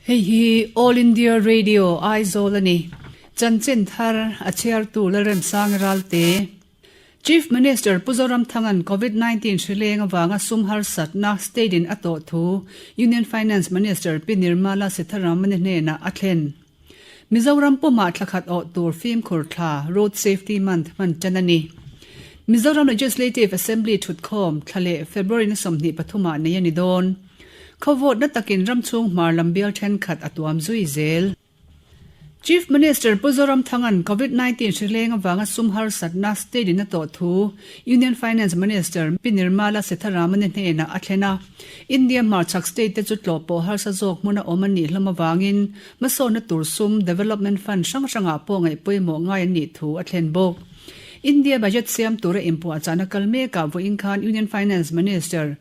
Hei hi All India Radio Aizawl a ni. Chanchin thar a chhiartu Lalremsang Ralte. Chief Minister Pu Zoramthanga'n Covid 19 hri leng avanga sum harsatna state in a tawh thu Union Finance Minister Pi Nirmala Sitharaman-i hnenah a thlen. Mizoram pumah thla khat awh tur fimkhur thla, Road Safety Month, hman tan a ni. Mizoram Legislative Assembly thutkhawm thla leh February ni 23 ah nei a ni dawn. Khawvawtna takin ram chhung hmar lam bial thenkhat a tuam zui zel. Chief Minister Pu Zoramthanga'n Covid 19 hri leng avanga sum harsatna state in a tawh thu Union Finance Minister Pi Nirmala Sitharaman-i hnenah a thlen a. India hmarchhak state te chu tlawh pawh harsa zawk hmun a awm a nih hlawm avangin hmasawnna tur sum Development Fund hrang hrangah pawh ngaih pawimawh ngai an nih thu a thlen bawk. India budget siam tura inpuahchahna kal mekah vawiin khan Union Finance Minister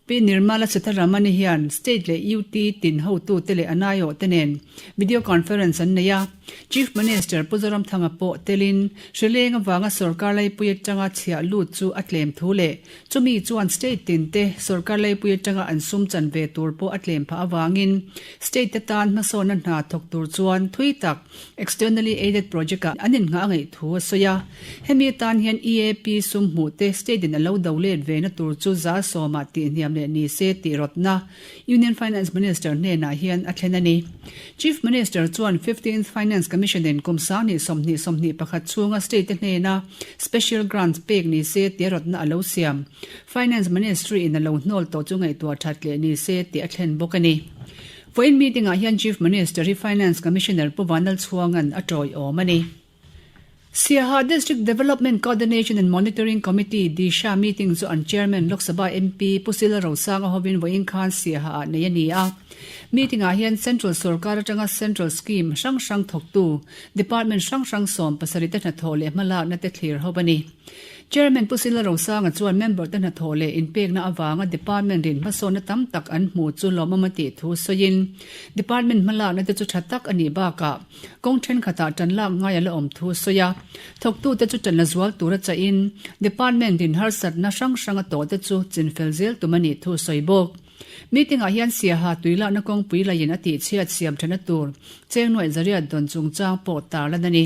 Pi Nirmala Sitharaman-i hian State leh UT tin hotute leh a naiawhte nen video conference an nei a. Chief Minister Pu Zoramthanga pawh telin hrileng avanga sorkar laipui atanga chhiah lut chu a tlem thu leh chumi chuan state tinte sorkar laipui atanga an sum chan ve tur pawh a tlem phah avangin state te tan hmasawnna hna thawk tur chuan thui tak Externally aided project ah an innghah a ngaih thu a sawi a. Hemi atan hian EAP sum hmuh te state in a lo do let ve na tur chu 100% ah tihhniam leh ni se tih rawtna Union Finance Minister hnenah hian a thlen a ni. Chief Minister chuan Fifteenth Finance Commission in kum 2020 21 chhunga state te hnena special grants pek ni se tia rawtna a lo siam. Finance Ministry in a lo hnawl tawh chu ngaihtuah that leh ni se tih a thlen bawk a ni. Vawiin meeting ah hian Chief Minister hi Finance Commissioner Pu Vanlalchhuanga'n a tawiawm a ni. Siaha District Development Coordination and Monitoring Committee, DISHA, meeting chu an Chairman Lok Sabha MP Pu Sila Rosanga hovin vawiin khan Siaha ah nei a ni a. Meeting ah hian Central sorkar atanga Central Scheme hrang hrang thawktu Department hrang hrang 70 te hnathawh leh hmalakna te thlir ho a ni. Chairman Pu Sila Rosanga chuan member te hnathawh leh inpekna avanga department rin hmasawnna tam tak an hmu chu lawmawm a tih thu sawiin department hmalakna te chu tha tak a nih bakah kawng thenkhatah tan lak ngai a la awm thu a sawi a. Thawktute chu tan la zual tura chahin department rin harsatna hrang hrang a tawh te chu chinfel zel tum a nih thu a sawi bawk. Meeting ah hian Siaha tuilakna kawngpui laiin a tihchhiat siam thana tur Chengnuaih Zariat dawn chungchang pawh tarlan a ni.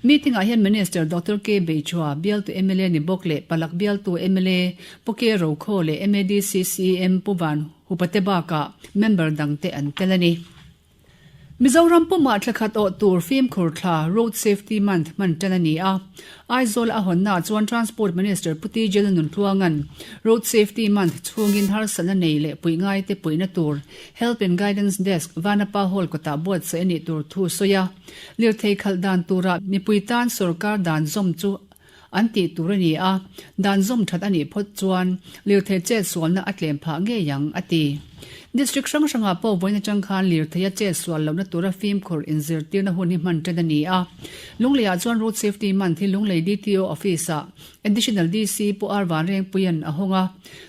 Meeting ah hian Minister Doctor K Beichhua, bialtu mla ni bawk leh Palak bialtu mla Pu K Rokhaw leh MADC CEM Pu Van Hupate bakah member dangte an tel a ni. Mizoram pumah thla khat awh tur fimkhur thla, Road Safety Month, hman tan a ni a. Aizawl a hawnnaah chuan Transport Minister Pu T Jela Nuntluanga'n Road Safety Month chhungin harsatna nei leh puih ngaite puihna tur Help and Guidance Desk Vanapa Hall kawtah buatsaih a nih tur thu a sawi a. Lirthei khalh dan turah mipui tan sorkar dan zawm chu an tih tur a ni a, dan zawm that a nih phawt chuan lirthei chet sualna a tlem phah ngei ang, a ti. District hrang hrangah pawh vawiin atang khan lirtheia chet sual lohna tura fimkhur inzirtirna hun hi hman tan a ni a. Lungleiah chuan Road Safety Month hi Lunglei DTO Office-ah Additional DC Pu R Vanrengpuia'n a hawng a.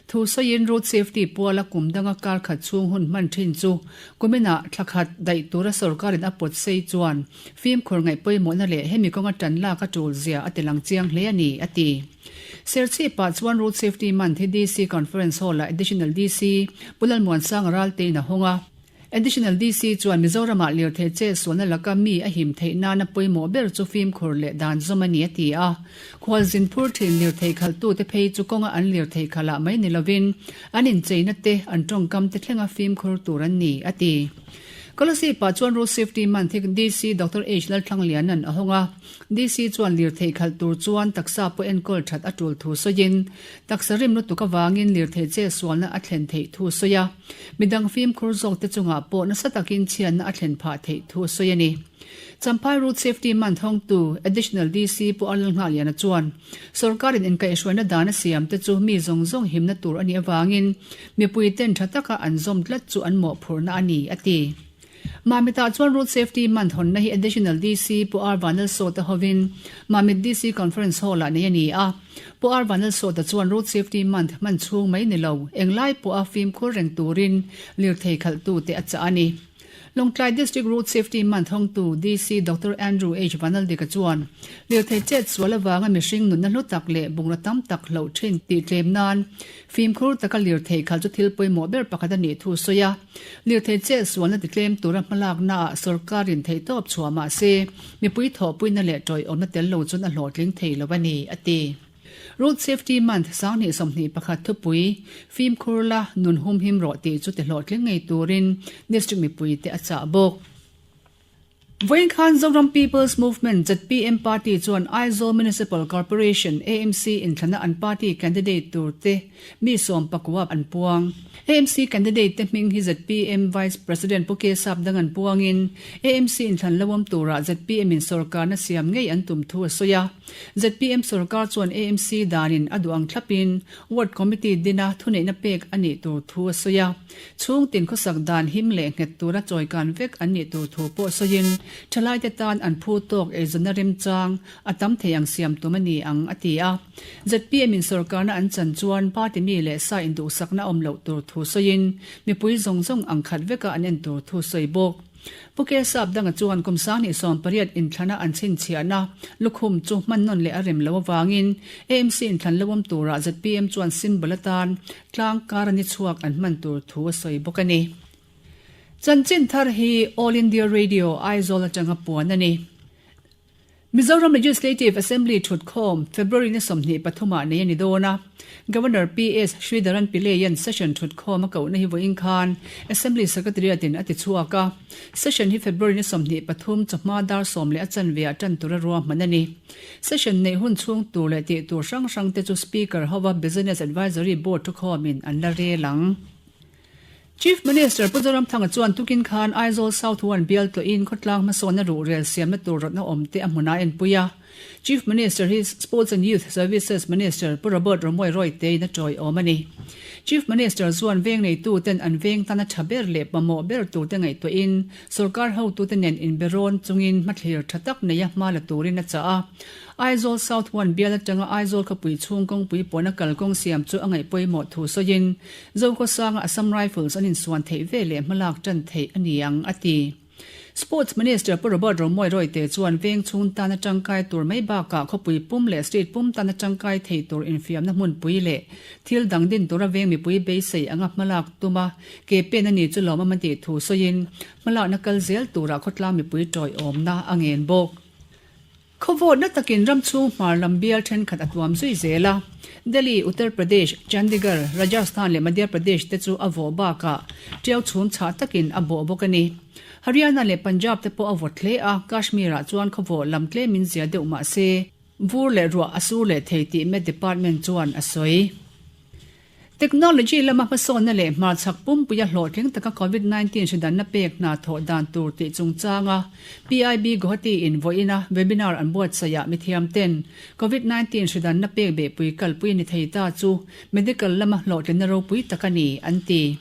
Thu sawiin Road Safety puala kum danga kar khat chhung hun hman thin chu kuminah thla khat daih tura sorkarin a pawt sei chuan Fimkhur ngaih pawimawhna leh hemi kawnga tan lak a tul zia a ti lang chiang hle a ni, a ti. Serchhip-ah chuan Road Safety Month hi DC Conference Hall-ah Additional DC Pu Lalmuansanga Raltein a hawng a. Additional DC chuan Mizoramah lirthei che sualna laka mi a him theih nana pawimawh ber chu fimkhur leh dan zawm a ni, a ti a. Khualzin phur thin lirthei khalhtute phei chu kawnga an lirthei khalah mai ni lovin an incheina te, an tawngkam te thlenga fimkhur tur an ni, a ti. Kolasib-ah chuan Road Safety Month hi DC Doctor H Lalthlangliana'n a hawng a. DC chuan lirthei khalh tur chuan taksa pawh enkawl that a tul thu sawiin, taksa rim lutuk avangin lirthei che sualna a thlen theih thu a sawi a. Midang fimkhur zawkte chungah pawh nasa takin chhiatna a thlen phah theih thu a sawi a ni. Champhai Road Safety Month hawngtu Additional DC Pu Arnold Nghahliana chuan, Sorkarin inkaihhruaina dan a siam te chu mi zawng zawng himna tur a nih avangin mipuiten tha taka an zawm tlat chu an mawhphurhna a ni, a ti. Mamitah chuan Road Safety Month hawnna hi Additional DC Pu R Vanlalsawta hovin Mamit DC Conference Hall-ah nei a ni a. Pu R Vanlalsawta chuan Road Safety Month hman chhung mai ni lo, englai pawha fimkhur reng turin lirthei khalhtute a chah a ni. Lawngtlai District Road Safety Month hawngtu DC Doctor Andrew H Vanaldika chuan lirthei chet sual avanga mihring nunna hlu tak leh bungraw tam tak hloh thin tih tlem nan fimkhur taka lirthei khalh chu thil pawimawh ber pakhat a nih thu a sawi a. Lirthei chet sualna ti tlem tura hmalaknaah sorkarin theihtawp chhuah mah se mipui thawhpuina leh tawiawmna tel lo chuan a hlawhtling thei lo a ni, a ti. Road Safety Month 2021 thupui, Fimkhur la, nun humhim rawh tih chu ti hlawhtling ngei turin District mipuite a chah bawk. Vawiin khan Zoram People's Movement, zpm, party chuan Aizawl Municipal Corporation, AMC, inthlana an party candidate turte mi sawmpakua an puang. AMC candidate te hming hi zpm Vice President Pu K Sapdang an puangin AMC inthlan lo awm turah zpm in sorkarna siam ngei an tum thu a sawi a. Zpm sorkar chuan AMC danin a duh ang thlapin Ward Committee dina thuneihna pek a nih tur thu a sawi a. Chhungtin khawsak dan him leh nghet tura chawikan vek an nih tur thu pawh sawiin thalaite tan an phu tawk eizawnna remchang a tam thei ang siam tum a ni ang, a ti a. Zpm in sorkarna an chan chuan party mi leh sa induhsakna awm loh tur thu sawiin mipui zawng zawng ang khat veka an en tur thu sawi bawk. Pu Kesap danga chuan kum 2018 inthlana an chhinchhiahna lukhum chu hman nawn leh a rem lo avangin AMC inthlan lo awm turah zpm chuan symbol atan tlang kar a ni chhuak an hman tur thu a sawi bawk a ni. Chanchin thar hi All India Radio Aizawl atanga puan a ni. Mizoram Legislative Assembly thutkhawm February ni 23 ah nei a ni dawn a, Governor PS Sridharan Pillai-a'n session thutkhawm a kohna hi vawiin khan Assembly Secretariat in a ti chhuak a. Session hi February ni 23 chawhma dar sawm leh a chanve ah tan tura ruahman a ni. Session neih hun chhung tur leh tih tur hrang hrang te chu Speaker hova Business Advisory Board thukhawmin an la rel ang. Chief Minister Pu Zoramthanga chuan tukin khan Aizawl South One bial tlawhin khawtlang hmasawnna ruhrel siamna tur rawtna awmte a hmunah a enpui a. Chief Minister hi Sports and Youth Services Minister Pu Robert Romawia Royte-in a tawiawm a ni. Chief Minister chuan veng neituten an veng tana tha ber leh pamawh ber turte ngaihtuahin sorkar hotute nen inberawn chungin hmathlir tha tak neia hma la turin a chah a. Aizawl South One bial atanga Aizawl khawpui chhung kawngpui pawna kalkawng siam chu a ngaihpawimawh thu sawiin Zokhawsanga Assam Rifles an insuan theih ve leh hmalak tan theih a ni ang, a ti. Sports Minister Pu Robert Romawia Royte chuan veng chhung tana tangkai tur mai bakah khawpui pum leh state pum tana tangkai thei tur infiamna hmunpui leh thil dang din tura veng mipui beisei anga hmalak tuma ke pen a ni chu lawmawm a tih thu sawiin hmalakna kal zel turah khawtlang mipui tawiawmna a ngen bawk. Khawvawtna takin ram chhung hmar lam bial thenkhat a tuam zui zel a. Delhi, Uttar Pradesh, Chandigarh, Rajasthan leh Madhya Pradesh te chu a vawh bakah tiau chhum chhah takin a bawh bawk a ni. Haryana leh Punjab te pawh a vawt hle a, Kashmir-ah chuan khawvawh lam tlemin zia deuh mah se, vur leh ruah a sur leh thei tih Met Department chuan a sawi. Technology lama hmasawnna leh hmarchhak pumpuia hlawhtling taka Covid 19 hridanna pek hna thawh dan tur tih chungchanga PIB Guwahati in vawiina webinar an buatsaihah mithiamten Covid 19 hridanna pek behpui kalpui a ni thei ta chu medical lama hlawhtlinna ropui tak a ni an ti.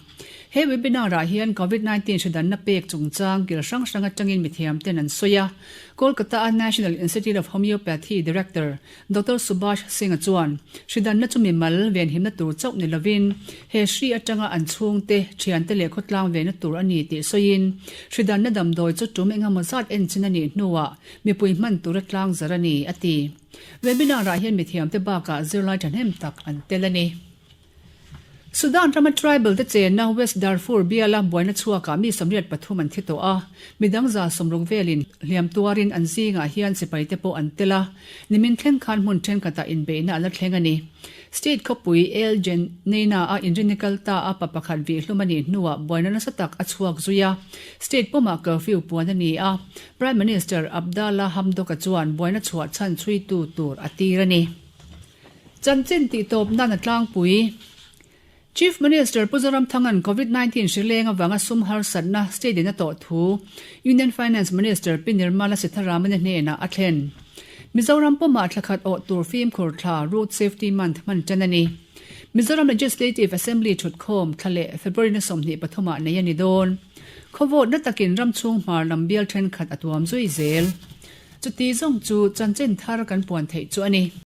He webinar ah hian Covid 19 hridanna pek chungchang kil hrang hrang atangin mithiamten an sawi a, Kolkata a National Institute of Homeopathy Director Doctor Subhash Singh-a chuan, Hridanna chu mimal venhimna tur chauh ni lovin, he hri atanga an chhungte, thiante leh khawtlang venna tur a ni tih sawiin, hridanna damdawi chu tum engemaw zat enchin a nih hnuah mipui hman tura tlang zar a ni, a ti. Webinar-ah hian mithiamte bakah zirlai thahnem tak an tel a ni. Sudan rama tribal te chenna West Darfur biala buaina chhuakah mi 83 an thi tawh a, midang 60 velin hliam tuarin an zingah hian sipai te pawh an tel a, nimin thleng khan hmun thenkhatah inbeihna a la thleng a ni. State khawpui El Geneina a inrinni kal ta a pa pakhat vihhlum a nih hnuah buaina nasa tak a chhuak zui a, state pumah curfew puan a ni a, Prime Minister Abdalla Hamdok-a chuan buaina chhuah chhan chhuitu tur a tir a ni. Chanchin tih tawp nan a tlangpui. Chief Minister Pu Zoramthanga'n Covid 19 hri leng avanga sum harsatna state in a tawh thu Union Finance Minister Pi Nirmala Sitharaman-a hnenah a thlen. Mizoram pumah thla khat awh tur fimkhur thla Road Safety Month hman tan a ni. Mizoram Legislative Assembly thutkhawm thla leh February ni 23 ah nei a ni dawn. Khawvawtna takin ram chhung hmar lam bial thenkhat a tuam zui zel. Chuti zawng chu chanchin thar kan puan theih chu a ni.